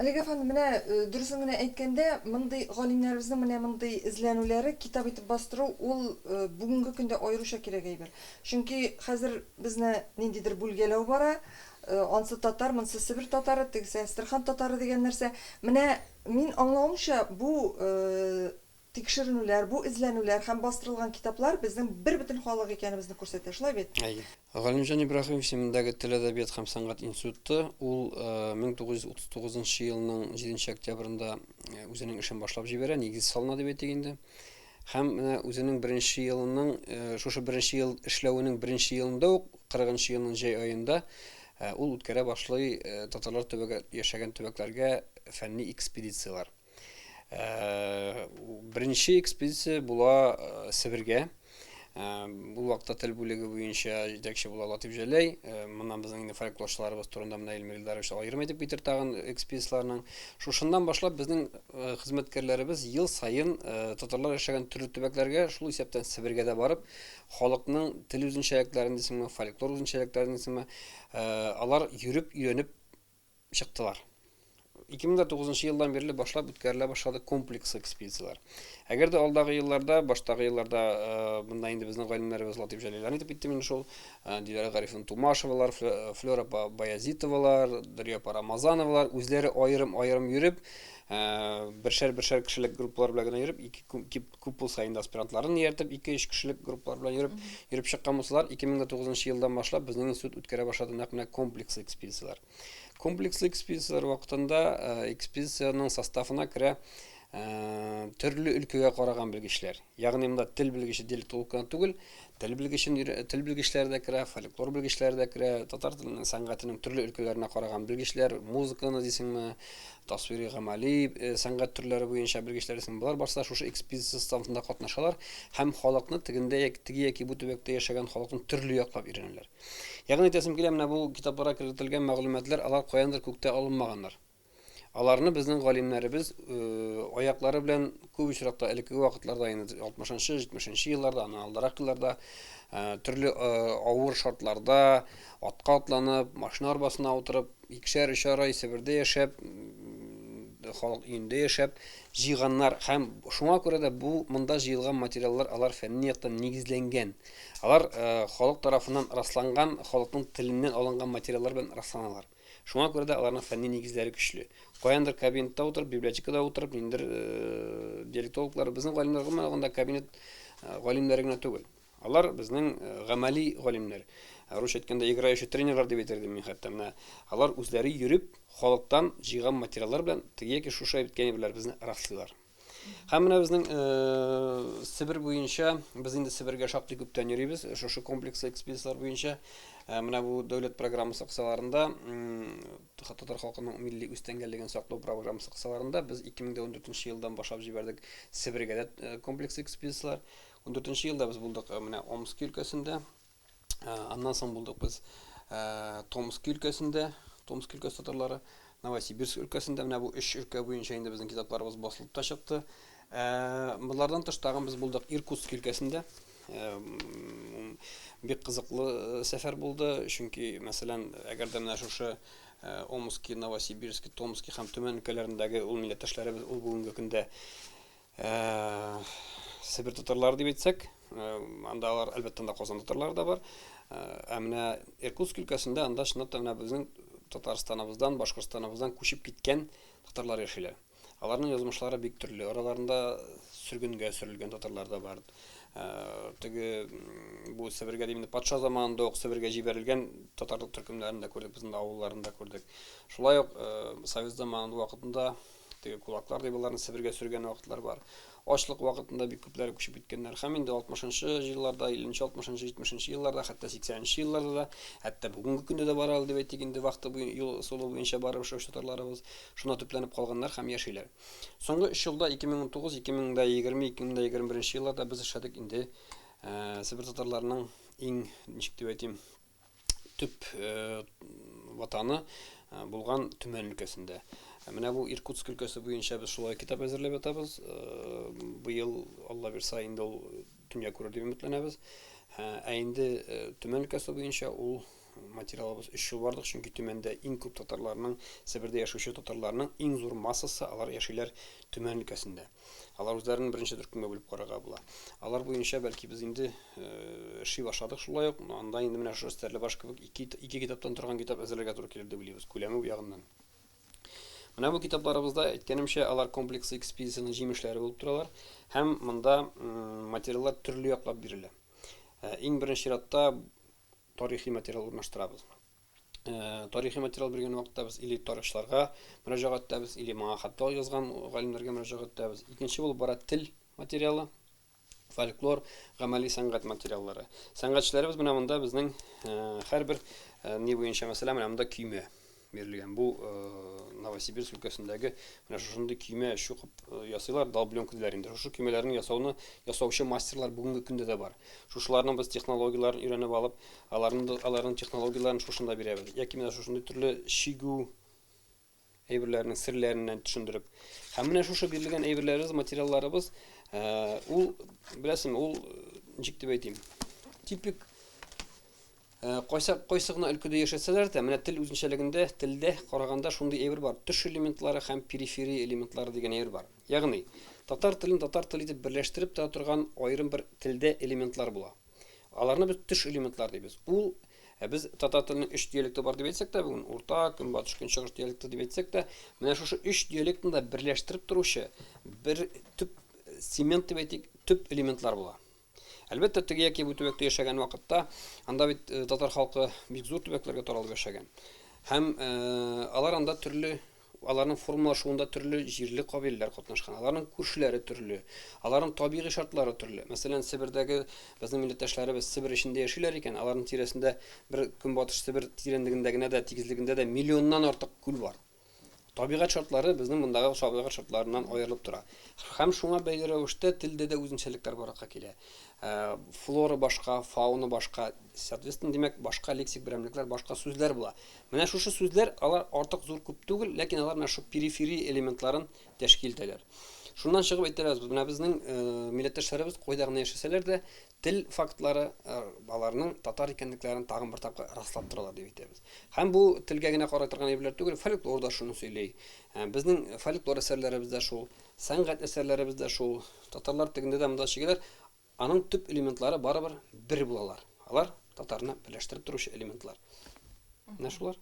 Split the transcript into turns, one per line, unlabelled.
Олег әфәнде, менә дөресен генә әйткәндә, мондый галимнәребезнең менә мондый эзләнүләре китап итеп бастыру ул бүгенге көндә аеруча кирәк әйбер. Чөнки хәзер безне ниндидер бүлгәләү бара, ансы татар, монсы Себер татары, тегесе Әстерхан татары дигән нәрсә. Менә мин аңлавымча, бу Тикшеренүләр, бу эзләнүләр һәм бастырылган китаплар безнең бербөтен халык икәнебезне күрсәтә, шулай бит?
Әйе. Галимҗан Ибраһимов исемендәге Тел, әдәбият һәм сәнгать институты ул 1939 нчы елның җиденче октябрендә үзенең эшен башлап җибәрә, нигез салына дип әйтик инде. Һәм менә үзенең беренче елының, шушы беренче ел эшләвенең беренче елында ук, 40 нчы елның җәй аенда ул үткәрә башлый татарлар төбәге яшәгән төбәкләргә фәнни экспедицияләр. Беренче экспедиция була Себергә. Ул вакытта тел бүлеге буенча җитәкче була Латыйф Җәләй. Моннан безнең инде фольклорчыларыбыз турында менә Илмир Илдарович аерым әйтеп китер тагын экспедицияләрнең. Шушыннан башлап безнең хезмәткәрләребез ел саен татарлар яшәгән төрле төбәкләргә, шул исәптән Себергә дә барып, халыкның тел үзенчәлекләрен дисеңме, фольклор үзенчәлекләрен дисеңме, алар йөреп, өйрәнеп чыктылар. 2009 елдан бирле башлап үткәрелә башлады комплекслы экспедицияләр. Әгәр дә алдагы елларда, баштагы елларда э, монда инде безнең галимнәребез Латыйф Җәлилән әйтеп киттем инде шул, э, Диләрә Гарифовна Тумашевалар, Флера апа Баязитовалар, Дөрия апа Рамазановалар үзләре аерым-аерым йөреп, э, бершәр-бершәр кешелек группалар белән генә йөреп, ике күп булса инде аспирантларын ияртеп, ике-өч кешелек группалар белән йөреп, йөреп чыккан булсалар, 2009 елдан башлап безнең институт үткәрә башлады нәкъ менә комплекслы экспедицияләр. Комплекслы экспедицияләр вакытында экспедициянең составына керә төрле өлкәгә караган белгечләр. Ягъни монда тел белгече диалектолог кына түгел, тел белгечен тел белгечләре дә керә, фольклор белгечләре дә керә, татар теленең сәнгатенең төрле өлкәләренә караган белгечләр, музыканы дисеңме, тасвири гамәли сәнгать төрләре буенча белгечләр дисеңме, болар барысы да шушы экспедиция составында катнашалар һәм халыкны тегендә теге яки бу төбәктә яшәгән халыкны төрле яклап өйрәнәләр. Ягъни әйтәсем килә, менә бу китапларга кертелгән мәгълүматлар алар каяндыр күктә алынмаганнар. Аларны безнең галимнәребез аяклары белән күп очракта элеккеге вакытларда инде 60 нчы, 70 нче елларда, аннан алдарак елларда төрле авыр шартларда атка атланып, машина арбасына утырып, икешәр, өчәр ай Себердә яшәп, халык өендә яшәп җыйганнар һәм шуңа күрә дә бу монда җыелган материаллар алар фәнни яктан нигезләнгән. Алар халык тарафыннан расланган, халыкның теленнән алынган материаллар белән расланалар. Шуңа күрә дә аларның фәнни нигезләре көчле. Каяндыр кабинетта утырып, библиотекада утырып, ниндидер диалектологлар, безнең галимнәр гомумән алганда кабинет галимнәре генә түгел. Алар безнең гамәли галимнәр. Русча әйткәндә, играющий тренерлар дип әйтер идем мин хәтта. Менә алар үзләре йөреп, халыктан җыйган материаллар белән теге яки шушы әйткән әйберләребезне раслыйлар. Һәм менә безнең Себер буенча, без инде Себергә шактый күптән йөрибез, шушы комплекслы экспедицияләр буенча. Менә бу дәүләт программасы кысаларында, татар халкының милли үз тәңгәллеген саклау программасы кысаларында без 2014 елдан башлап җибәрдек Себергә дә комплекслы экспедицияләр. Ундүртенче елда без булдык менә Омски өлкәсендә. Аннан соң булдык без Томски өлкәсендә, Томски өлкәсе татарлары, Новосибирск өлкәсендә. Менә бу өч өлкә буенча инде безнең китапларыбыз басылып та чыкты. Болардан тыш тагын без булдык Иркутск өлкәсендә. Бик кызыклы сәфәр булды, чөнки, мәсәлән, әгәр дә менә шушы Омски, Новосибирск, Томски һәм Төмән өлкәләрендәге ул милләттәшләребез ул бүгенге көндә Себер татарлары дип әйтсәк, анда алар, әлбәттә, анда Казан татарлары да бар. Ә менә Иркутск өлкәсендә анда чынлап та менә безнең Татарстаныбыздан, Башкортстаныбыздан күчеп киткән татарлар яшиләр. Аларның язмышлары бик төрле. Араларында сөргенгә сөрелгән татарлар да бар. Теге бу Себергә дим, патша заманында ук Себергә җибәрелгән татар төркемнәрен дә күрдек, без анда авылларын да күрдек. Шулай ук совет заманы вакытында Теге кулаклар дип аларны Себергә сөргән вакытлар бар. Ачлык вакытында бик күпләре күчеп киткәннәр. Һәм инде 60 нчы елларда, 50 нче, 60 нчы, 70 нче елларда, хәтта 80 нче елларда да, хәтта бүгенге көндә дә бар әле дип әйтик инде, вахта юл ысулы буенча барып эшләүче татарларыбыз шунда төпләнеп калганнар һәм яшиләр. Соңгы өч елда, 2019, 2020, 2021 елларда без эшләдек инде Себер татарларының иң, ничек дип әйтим, төп ватаны булган Төмән өлкәсендә. Менә бу Иркутск өлкәсе буенча без шулай китап әзерләп ятабыз. Быел, Алла бирса, инде ул дөнья күрер дип өметләнәбез. Ә инде Төмән өлкәсе буенча ул материалыбыз өч ел бардык, чөнки Төмәндә иң күп татарларның, Себердә яшәүче татарларның иң зур массасы, алар яшиләр Төмән өлкәсендә. Алар үзләрен берничә төркемгә бүлеп карарга була. Алар буенча бәлки без инде эшли башладык шулай ук. Анда инде менә шушы Стәрлебаш кебек ике, ике китаптан торган китап әзерләргә туры килер дип уйлыйбыз, күләме ягыннан. Менә бу китапларыбызда, әйткәнемчә, алар комплекслы экспедициянең җимешләре булып торалар һәм монда материаллар төрле яклап бирелә. Иң беренче чиратта тарихи материал урнаштырабыз. Тарихи материал биргән вакытта без или тарихчыларга мөрәҗәгать итәбез, или моңа хәтта язган галимнәргә мөрәҗәгать итәбез. Икенче булып бара тел материалы, фольклор, гамәли сәнгать материаллары. Сәнгатьчеләребез менә монда безнең һәрбер ни буенча, мәсәлән, менә монда көймә бирелгән. Бу Новосибирск өлкәсендәге менә шушындый көймә чукып ясыйлар, долбленка диләр инде. Шушы көймәләрне ясауны ясаучы мастерлар бүгенге көндә дә бар. Шушыларның без технологияләрен өйрәнеп алып, аларның аларның технологияләрен шушында бирәбез. Яки менә шушындый төрле чигү әйберләренең серләреннән төшендереп. Һәм менә шушы бирелгән әйберләребез, материалларыбыз, ул, беләсеңме, ул ничек дип әйтим, типик Кайсы, кайсы гына өлкәдә яшәсәләр дә, менә тел үзенчәлегендә, телдә караганда шундый әйбер бар, төш элементлары һәм периферия элементлары дигән әйбер бар. Ягъни, татар телен татар теле итеп берләштереп тора торган аерым бер телдә элементлар була. Аларны без төш элементлар дибез. Ул без татар теленең өч диалекты бар дип әйтсәк тә бүген, урта, көнбатыш, көнчыгыш диалекты дип әйтсәк тә, менә шушы өч диалектны да берләштереп торучы бер төп цемент дип әйтик, төп элементлар була. Әлбәттә, теге яки бу төбәктә яшәгән вакытта, анда бит э, татар халкы бик зур төбәкләргә таралып яшәгән. Һәм э, алар анда төрле аларның формалашуында төрле җирле кабиләләр катнашкан. Аларның күршеләре төрле, аларның табигый шартлары төрле. Мәсәлән, Себердәге безнең милләттәшләребез Себер эчендә яшиләр икән, аларның тирәсендә бер Көнбатыш Себер тирәнлегендә генә дә, тигезлегендә дә миллионнан артык күл бар. Табигать шартлары безнең мондагы табигать шартларыннан аерылып тора. Һәм шуңа бәйле рәвештә телдә дә үзенчәлекләр барлыкка килә. Э, флора башка, фауна башка, соответственно, димәк, башка лексик берәмлекләр, башка сүзләр була. Менә шушы сүзләр, алар артык зур күп түгел, ләкин алар менә шул периферия элементларын тәшкил итәләр. Шуннан чыгып әйтәләр, менә безнең э, милләттәшләребез кайда гына яшәсәләр дә, Тел фактлары аларның татар икәнлекләрен тагын бер тапкыр раслап торалар дип әйтәбез. Һәм бу телгә генә карый торган әйберләр түгел, фольклор да шуны сөйли. Безнең фольклор әсәрләребез дә шул, сәнгать әсәрләребез дә шул. Татарлар тегендә дә монда чигәләр. Аның төп элементлары барыбер бер булалар. Алар татарны берләштереп торучы элементлар. Менә шулар.